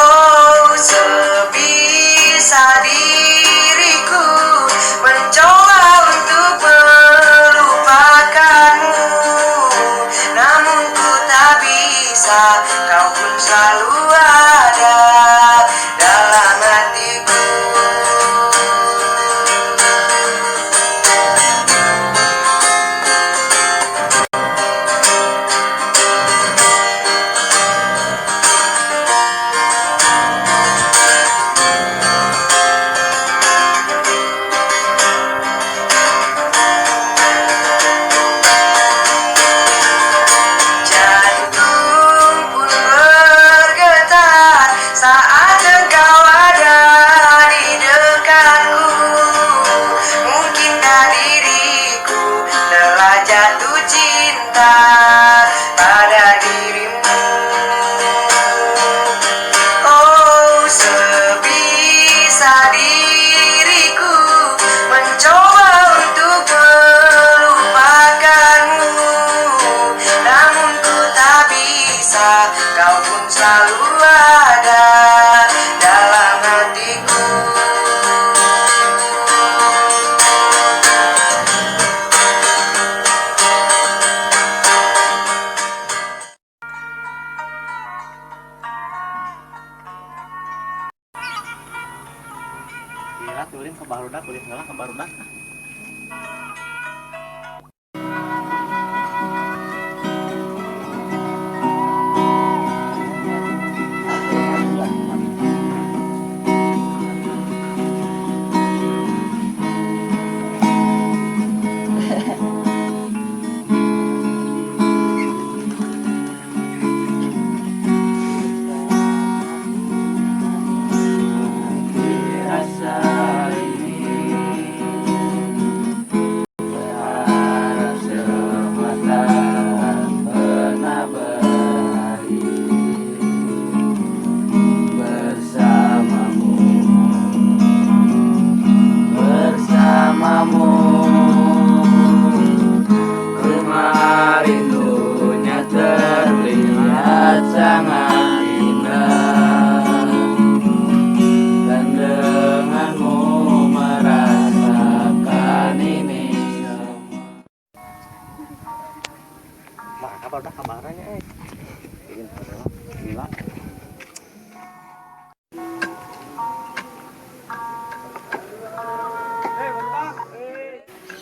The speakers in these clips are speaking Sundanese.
Oh, sebisa diriku mencoba untuk melupakanmu, namun ku tak bisa, kau pun selalu ada dalam hatiku. Jantung pun bergetar saat engkau ada di dekatku. Mungkinkah diriku telah jatuh cinta pada dirimu? Oh, sebisa diriku mencoba untuk melupakanmu, namun ku tak bisa, kau pun selalu ada dalam hatiku. Gila, ulin ke barudak, ulin heula ke barudak. Rasa ini berharap semua tak pernah berakhir bersamamu, bersamamu. Kemarin dunia terlihat sangat indah dan denganmu merasakan ini semua. Mana barudak kabarnya eh? Ulin heula. Gila.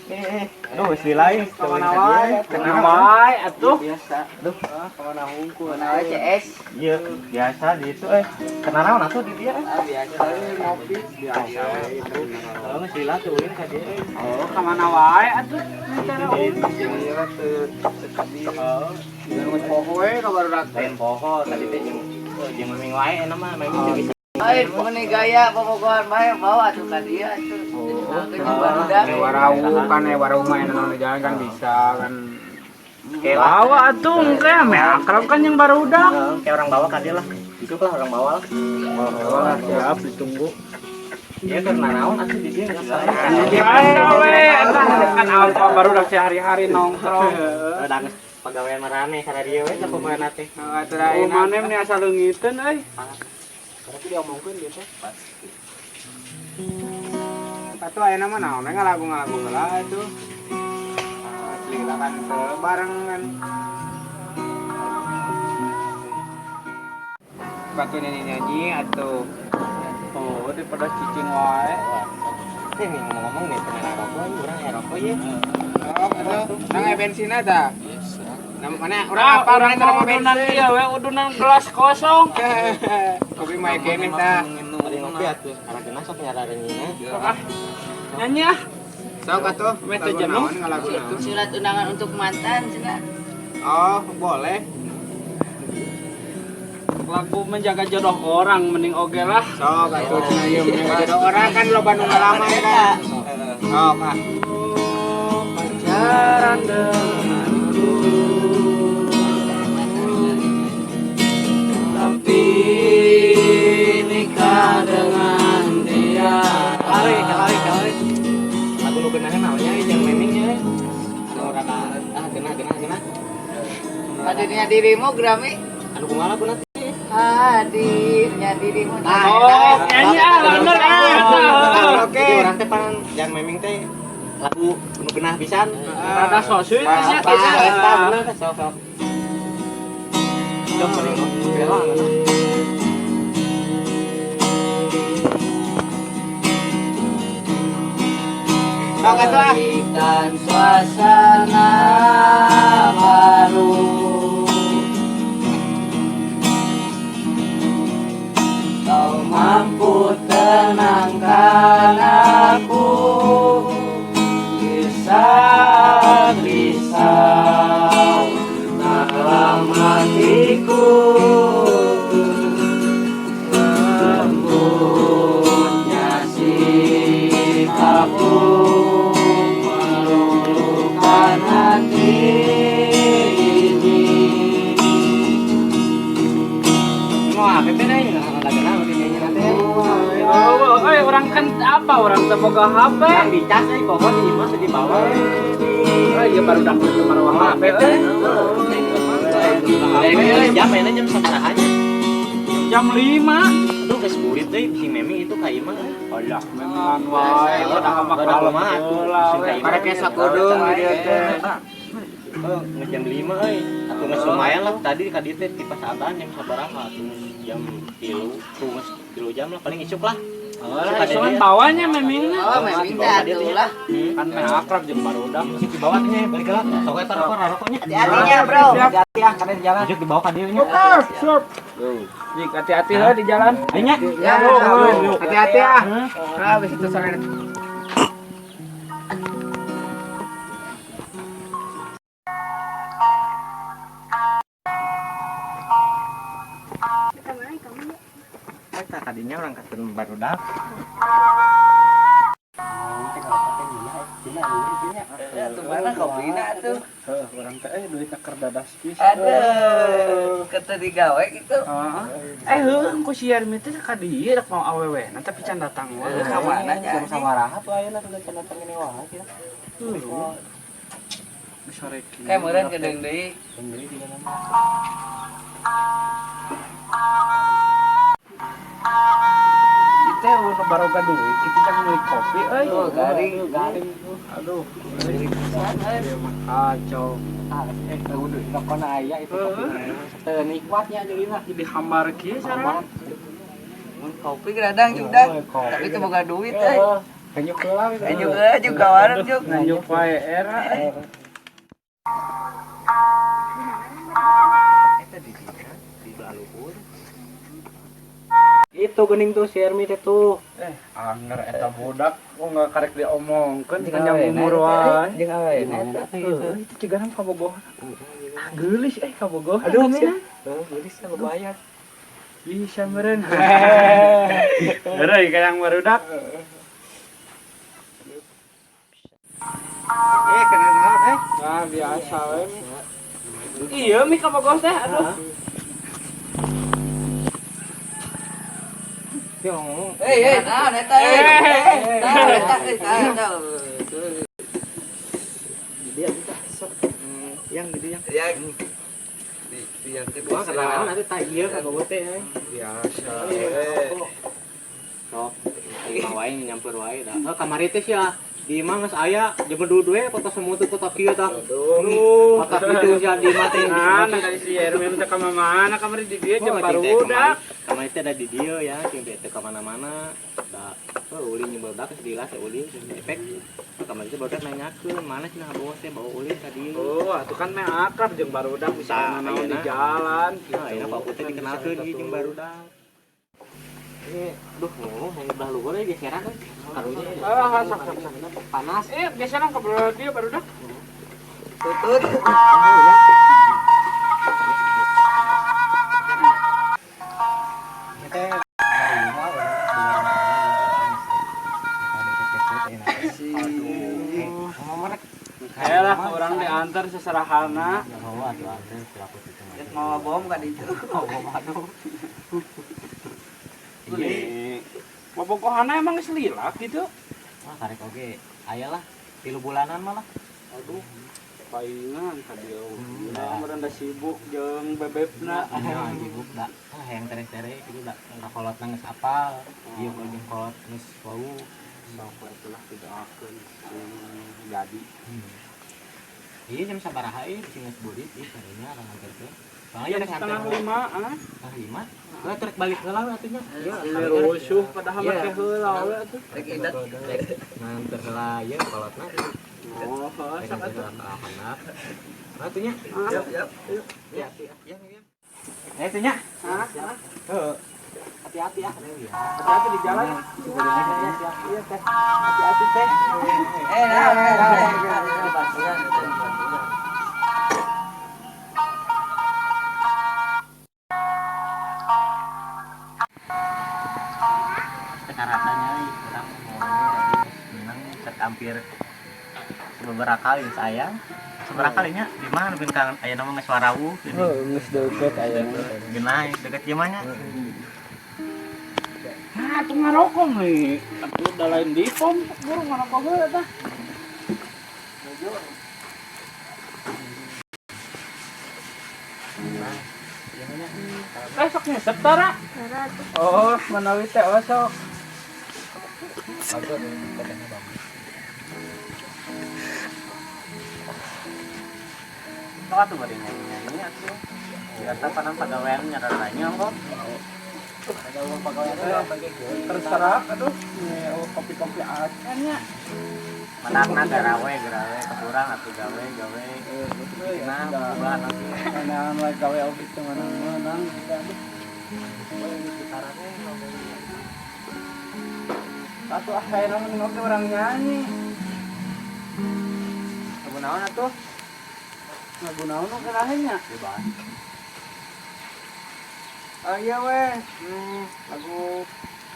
Eh, aduh, geus dilai. Kamana wae? Kamana wae atuh? Biasa. Aduh, Kamana hungkul? Mana CS? Iya, biasa di itu eh. Kenal naon atuh di dia eh? Ah, biasa we ngopi. Biasa we itu. Kalau geus lila tuh ulin ka dia eh. Oh, kamana wae atuh? Di Iya teu sedih. Jangan geus poho we ka barudak teh. Lain poho tadi teh jeung jeung Meming wae enak mah Meming teh bisa. Ayo, meni gaya bobogohan bae bawa tuh ka dia tuh. Jadi barudak. Warau kan warau mah enak di jalan kan bisa kan. Kayak Bawa atuh engke ame akrab kan yang barudak. Kayak orang bawa ka dia lah. Itu lah orang bawa lah. Oh, siap ditunggu. Iya karena naon atuh di dia geus lila. Biasa we, eta kan alfa barudak sehari-hari nongkrong. Da geus pagawean marane kana dia we teh pemain teh. Oh, maneh meni asa leungiteun euy. Tapi diomongkeun dia teh. Atuh ayeuna mah naon we ngalagu-ngalagu heula atuh. Lila kan teu bareng kan. Batu nyanyi-nyanyi atuh. Oh, daripada cicing wae. Eh, nih ngomong-ngomong nih pernah rokok, urang ya rokok ye. Oh, atuh. Nang aya bensinna tah? Nah, mana urang apa urang teh mau bensin? Ieu we udunan gelas kosong. Kopi mah keneh tah. Bari ngopi atuh. Karena sok nyarareunina. Ah, nyanyi ah. Sok atuh, Meh teu lagu jenuh. naon, ngalagu naon? Surat undangan untuk mantan cenah. Oh, boleh. Lagu menjaga jodoh orang mending oge lah. Sok atuh cenah ieu menjaga jodoh orang kan loba nu ngalamar kan. Sok ah. Pacaran denganku, tapi Hadirnya dirimu Grami. Anu kumaha lagu nanti? Hadirnya dirimu. Oh, nyanyi ah, bener ah. Oke. Jadi orang teh pan yang meming teh lagu nu genah pisan. Rada sosuy teh nya. Eta bener teh sok sok. Jom mending bela. Sok atuh ah. Berikan suasana baru. Kau mampu tenangkan aku di saat risau dalam hatiku. Lembutnya sikapmu meluluhkan hati ini. Mau apa teh nih? Lagu naon di nyanyi nanti? Oh, eh orang kan apa orang teh boga HP. Yang dicas euy pokok di imah teh dibawa. Oh iya baru dapet kemarin HP eh. Jam mainnya jam sabaraha nya? Jam 5. Aduh geus burit deui si Meming itu ka imah. Alah, memang wae udah mah Udah kumaha atuh, sing ka imah. Karek sakudeung di dieu teh. Oh, geus jam 5 euy. Atuh geus lumayan lah tadi ka dieu teh ti pasaban jam sabaraha atuh jam 3, tuh geus 3 jam lah paling isuk lah. Oh, kan bawanya memingna. Oh, memang teh atuh lah. Kan meh akrab jeung barudak. Isuk dibawa teh nya balik lah. Sok eta rokok rokoknya. Hati-hatinya, Bro. Hati-hati ah kana di jalan. Isuk dibawa ka dieu nya. Siap. Jik hati-hati heuh di jalan. Nya. Ya, hati-hati ah. Nah, habis itu sore. Eta kadinya orang katen barudak. Atuh mana kopina atuh. Heuh, urang teh duit keur dadas pisan. Aduh, kata digawe gitu. Eh heuh ku si Yarmi teh ka dieu rek mau awewe na tapi can datang wae. Ka mana nya? Jam sabaraha tuh ayeuna tuh can datang ini wae ya. Sore kieu. Kayak meureun kedeung deui. Kita udah baroga duit, kita jangan beli kopi euy. Oh, garing, garing. Aduh, ieu mah kacau. Eh, udah rokona aya itu kopi. Teu nikmatnya jadinya. Jadi hambar kieu sareng. Mun kopi geradang juga. Tapi teu boga duit euy. Kanyuk heula gitu. Nganjuk euy juga ka warung juk. Nganjuk wae era. Eta di dieu di belah luhur. Itu geuning tuh si Ermi teh tuh. Anger eta budak kok nggak karek diomongkeun panjang umur wae. Jeung awewe eta. Heuh, itu cigana kabogoh. Ah, geulis eh kabogoh. Aduh, sia. Heuh, geulis sia lumayan. Bisa meureun. Heureuy kayang barudak. Eh, kena naon eh? Nah, biasa we. Iya mi kabogoh teh aduh. Eh, eh, naon eta euy. Naon eta euy, naon eta. Dia bisa sok. Yang gitu yang. Ya. Di yang kedua. Wah, kenalan nanti tak ieu ka bogo teh euy. Biasa. Sok, imah wae nyampur wae dah. Heuh kamari teh sia di imah geus aya jeung dua foto semut foto kieu tah. Aduh. Foto kitu sia di imah teh. Nah, dari si Erwin teh ka mana kamari di dieu jeung barudak. Kamari teh ada di dieu ya, cing teh teu ka mana-mana. Da, heuh ulin jeung barudak geus dilas teh ulin geus efek. Kamari teh barudak nanyakeun mana cenah bawa teh bawa ulin ka dieu. Oh, atuh kan meh akrab jeung barudak bisa Tah, nanaon di ayeuna. jalan gitu. Nah, ayeuna Pak Putih dikenalkeun ieu jeung barudak. Ini, aduh, ngomong yang belah luhur ya geseran kan. Karunya. Ah, sok sok sok. Panas. Eh, geseran ka belah dieu barudak. Tutut. Ayolah, orang diantar seserahana. Mau bom kan itu. Nih. Bobogohana emang geus lilak gitu. Wah, karek oge. Aya lah, 3 bulanan malah. Aduh. Paingan ka dieu. Urang mah sibuk jeung bebebna. Ya, sibuk da. Ah, hayang tere-tere kitu da. Ka kolotna geus apal. Ieu jeung kolot geus wau. Sok we atulah didoakeun jadi. Iya jam sabaraha ieu bisi geus burit ieu kadinya orang nganterkeun. Soalnya Jam rek nganter 4.30 ah. 4.30. Lah trek balik heula we atuh nya. Ini rusuh padahal mah teh heula we atuh. Rek indat. Nganter heula ieu kolotna. Oh, heuh Rek sok nganter atuh. heula ka handap. Nah atuh nya. Siap, siap. Ya, ya, ya. Eh atuh nya. Hah? Heeh. Hati-hati ya. Hati-hati di jalan. Iya teh. Hati-hati teh. Eh, nah, nah, nah. Baturan, baturan. Sekarang urang mau ini menang hampir beberapa kali saya seberapa kalinya di mana bin kang aya nama geus warawuh gini. Oh, geus deukeut aya. Genah deket ieu mah nya. Nah, tuh ngarokok nih. Atuh da lain di pom, buru ngarokok heula tah. Teh sok nyesep tara. Oh, manawi teh oh sok. Sok atuh bari nyanyi-nyanyi atuh. Biasa panam pagawean nyararanya kok. Ada uang pagawean teh Terserah aduh, nih oh, kopi-kopi acan nya. Manakna garawe garawe kekurang atuh gawe gawe. Nah, bulan atuh. Mana lah gawe oge teu menang-menang gitu aduh. Atuh ah kayakna mending oge urang nyanyi. Lagu naon atuh? Lagu naon oge lain nya? Bebas. Oh iya weh, lagu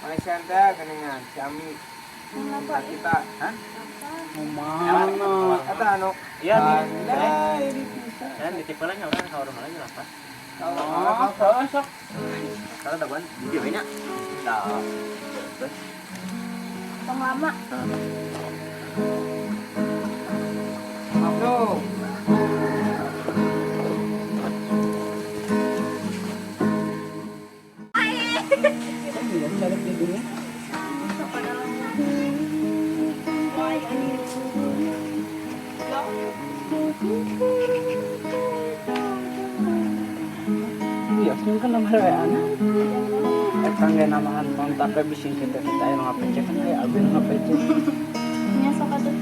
Malaysia teh geningan si Ami. Cinta kita. Hah? Mana? Eta anu Iya nih. Andai dipisah. Dan ditipelnya nya urang ka urang lagi lah. Oh, heuh sok. Kalau daguan di we nya. Dah. Tong lama. Tuh. Iya, sih kan nama WA-na. Eta ge namahan kontaknya bisa kita kita aya nu ngapece kan aya abi nu ngapece. Nya sok atuh.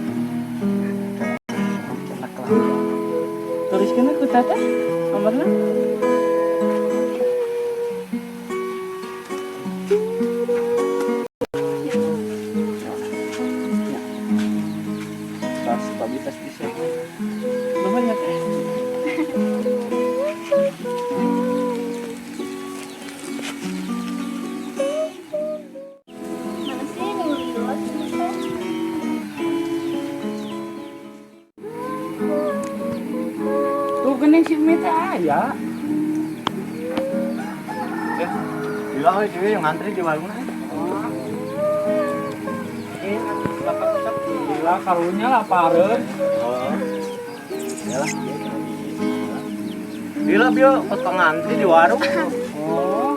Cenak lah. Tuliskeun ku teteh nomorna. Tas tabi tas bisa. Nuhun ya teh. Mana sih nu liwat sih teh? Tuh geuning si Mi teh aya. Gila euy cuy yang ngantri di warungna. Oh, gila karunya lapareun. Oh. Iyalah. Gila bio kos ngantri di warung. Oh.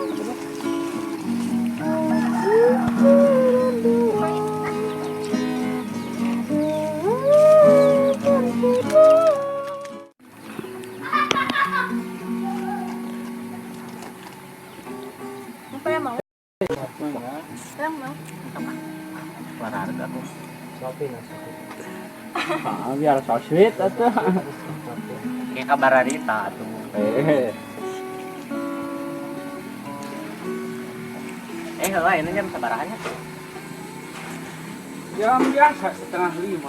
Apa yang mau? Yang mau? Suara harga tuh. Ah, biar so sweet atuh. Kayak kabar Rita tuh. Eh. Eh, heula ini jam sabaraha tuh? Jam biasa 4.30.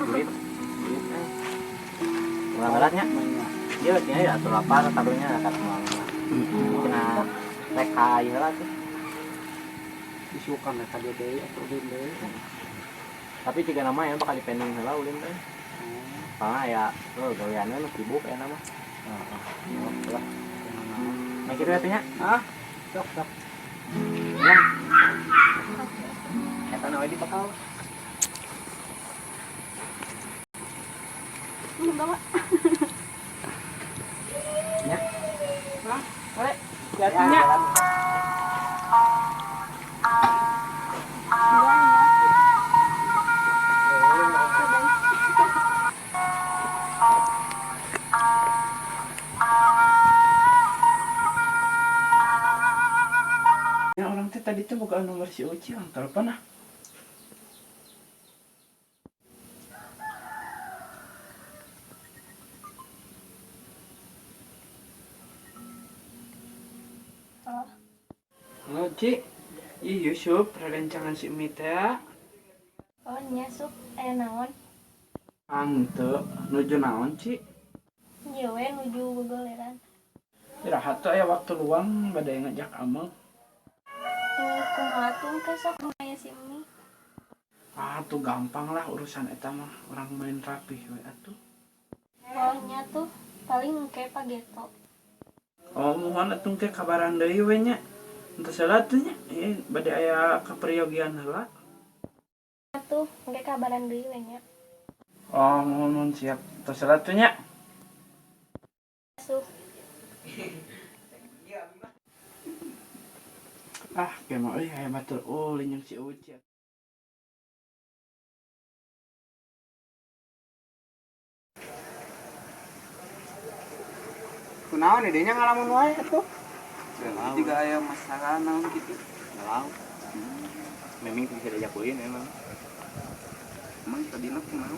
Duit. Duit eh. Ulang beratnya. Iya, nya ya atuh lapar taruhnya ka moal. Cenah rek ka ieu heula tuh. Isukan ka dia deui atuh ulin deui. Tapi tiga nama ya bakal dipending heula ulin teh. Soalnya ya, oh, gaweannya nu sibuk ya nama. Heeh. Lah. Nah, kitu atuh nya. Ah, sok sok. Yang. Eta na we di bakal. nu gawa. Nya. Hah? Boleh. Hati-hati nya. Duluan ya. Ya urang teh tadi teh boga nomor si Uci, urang telepon ah. Oh, Halo Ci, ih Yusuf, rerencangan si Umi teh. oh nya Sup, aya naon? Ante, nuju naon Ci? Ieu we nuju gogoleran. Iraha tuh aya waktu luang bade ngajak ameng. Kumaha tuh ke sok aya si Umi. Ah tuh gampang lah urusan eta mah, urang main rapih we atuh. Oh nya tuh paling engke pageto. Oh mohon atuh ke kabaran deui we nya. Henteu salah tuh nya, ieu bade aya kaperyogian heula. Tuh engke kabaran deui we nya. Oh mohon mohon siap. Henteu salah tuh nya. Sup. Ah, kemah euy aya batur ulin jeung si Uci. Kunaon idenya ngalamun wae atuh. Juga aya masalah naon gitu. Galau. Memang bisa diajak ulin memang. Emang tadi mah kumaha?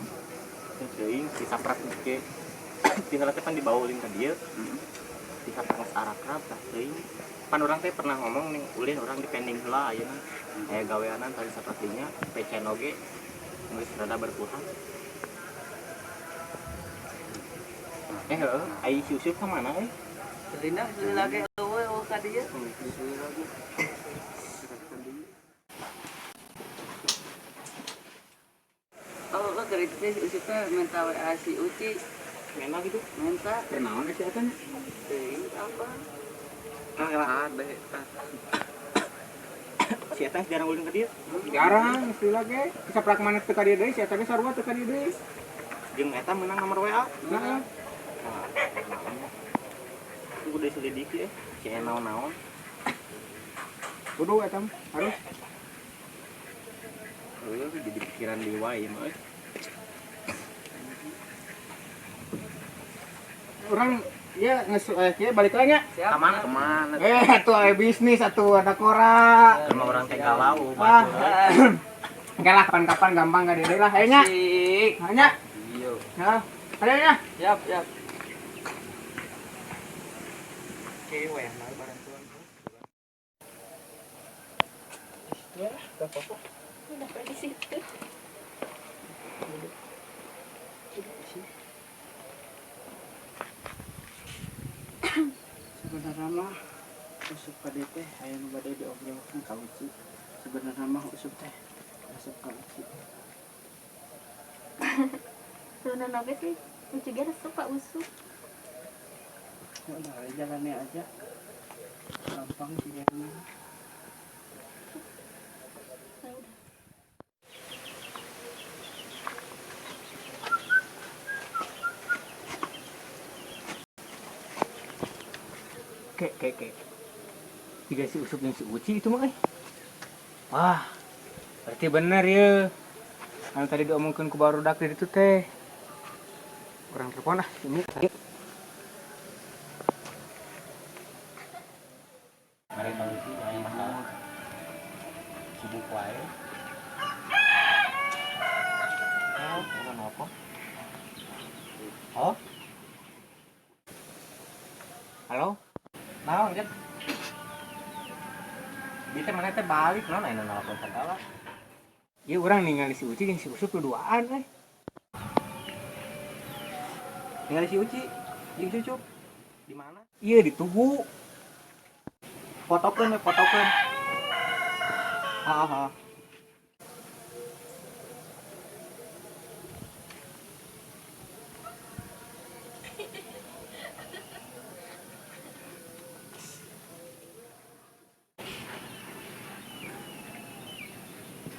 Teuing disaprak ge. Di heula teh pan dibawa ulin ka dieu. Disaprak geus arakrab tah teuing. Pan urang teh pernah ngomong ning ulin urang di pending heula ayeuna. Aya gaweanan tadi saprak dinya, pecen oge geus rada berkurang. Eh heueuh, ai si Usup ka mana euy? Lina lagi eueuh eueuh ka dieu. Oh, lo keur itu teh si Ucup teh minta WA si Uci, Memang gitu. minta Kunaon si eta nya? teuing apa? Ah, Ada eta. si eta jarang ulin ka dieu. Jarang istilah ge. Saprak maneh teu ka dieu deui, si eta ge sarua teu ka dieu deui. Jeung eta menang nomor WA. Heeh. Nah, udah diselidiki ya. Si naon-naon. Kudu eta mah, harus. Heueuh jadi pikiran di wae mah euy. Urang ya geus kieu balik lagi nya. Siap. Kemana kemana? Eh, atuh aya bisnis atuh ada kora. Sama orang teh galau Ah. batur. Engke lah kapan-kapan gampang ka dieu deui lah. Ayo nya. Asik. Ayo nya. Iya. Heeh. Ayo nya. Siap, siap. Oke, wayahna barantuan. Itu lah, gak apa-apa. Udah di situ. Sebenarnya mah Usup ka dieu teh aya nu bade diobrolkeun ka Uci. Sebenarnya mah Usup teh resep ka Uci. Sebenarnya oge sih Uci ge resep ka Usup. Ya udah jalannya aja. Gampang sih jalannya. Nah, udah. Ke ke ke. Tiga si Usup jeung si Uci itu mah euy. Wah, berarti bener ya. Anu tadi diomongkeun ku barudak di ditu teh. Kurang telepon ah, ini. Mari Bang Uci aya masalah. Sibuk wae. Oh, kenapa? Oh, Halo? naon kan? Dia teh mana teh balik naon aya nelpon segala. Ieu urang ningali si Uci jeung si Usup duaan euy. Ningali si Uci jeung si Ucup. Di mana? Ieu di tugu. Fotokeun we, fotokeun. Ha ha.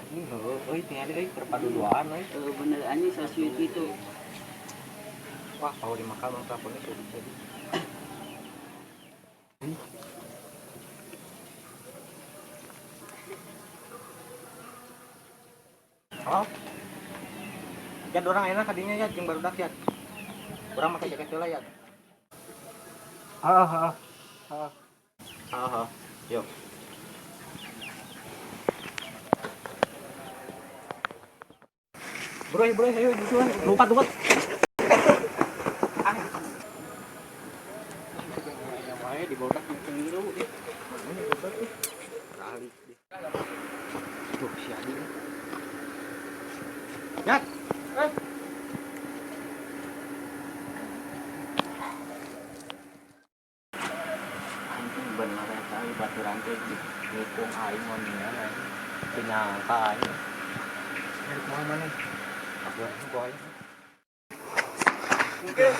Anjing heueuh euy tingali euy perpaduan euy. Bener anjing sasuit itu. Wah, mau dimakan bang teleponnya jadi jadi. Halo. Ya orang enak kadinya ya jeung barudak ya. Urang make jaket heula ya. Heeh, heeh. Heeh. Heeh. Yuk. Bro, bro, ayo gitu. Lompat, lompat. Ah. Wae di barudak jeung ngilu. Kali. Tuh si Adi. Yat. Eh. Anjing bener eta baturan teh nikung aing mun aing. Teu nyangka aing. Dari kumaha maneh? Aku gua aing. Tinggal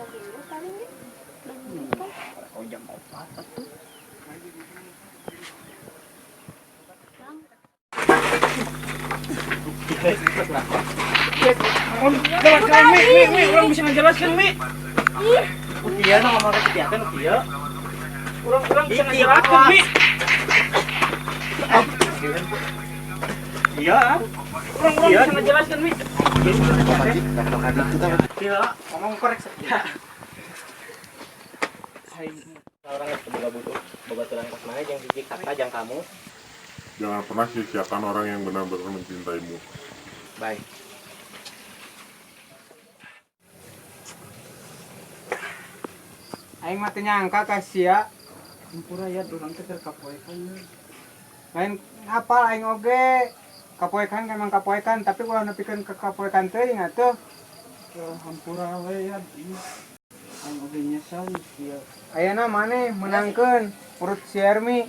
dulu paling ya. Dan kan. Oh jam 4 atuh. Bang, Mi, mi, mi, urang bisa ngajelaskeun, Mi. Kieu nu ngomong ke kieu teh nu kieu. Urang bisa ngajelaskeun, Mi. Iya. Urang bisa ngajelaskeun, Mi. Iya, ngomong korek ya. Orang geus boga butuh babaturan kos mana jeung hiji kata jeung kamu. Jangan pernah sia-siakan orang yang benar-benar mencintaimu. Bye. Aing mah teu nyangka ka sia. Hampura ya urang teh keur kapoekan. Lain apal aing oge. Kapoekan emang kapoekan, tapi ulah nepikeun ke kapoekan teuing atuh. Hampura we ya. Aing oge nyesal kieu. Ayeuna maneh menangkeun urut si Ermi.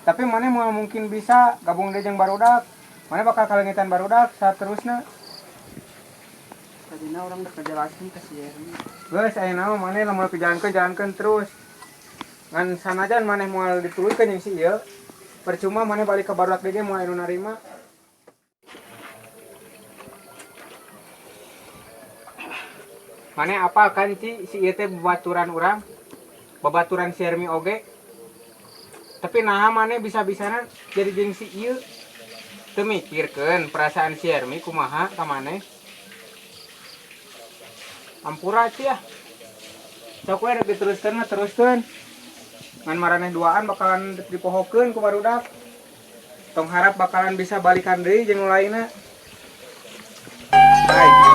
Tapi maneh moal mungkin bisa gabung deui jeung barudak. Maneh bakal kalengitan barudak saterusna. Tadina urang rek ngajelaskeun ka si Ermi. Geus ayeuna mah maneh lamun dijalankeun jalankeun terus. Ngan sanajan maneh moal dituluykeun jeung si ieu. Percuma maneh balik ka barudak deui ge moal anu narima. Maneh apal kan Ci, si ieu teh babaturan urang? Babaturan si Ermi oge. Tapi naha maneh bisa-bisana jadi jeung si ieu? Teu mikirkeun perasaan si Ermi kumaha ka maneh? Ampura Ci ah. Sok we rek diteruskeun mah teruskeun. Ngan maraneh duaan bakalan dipohokeun ku barudak. Tong harap bakalan bisa balikan deui jeung nu lainna. Bye.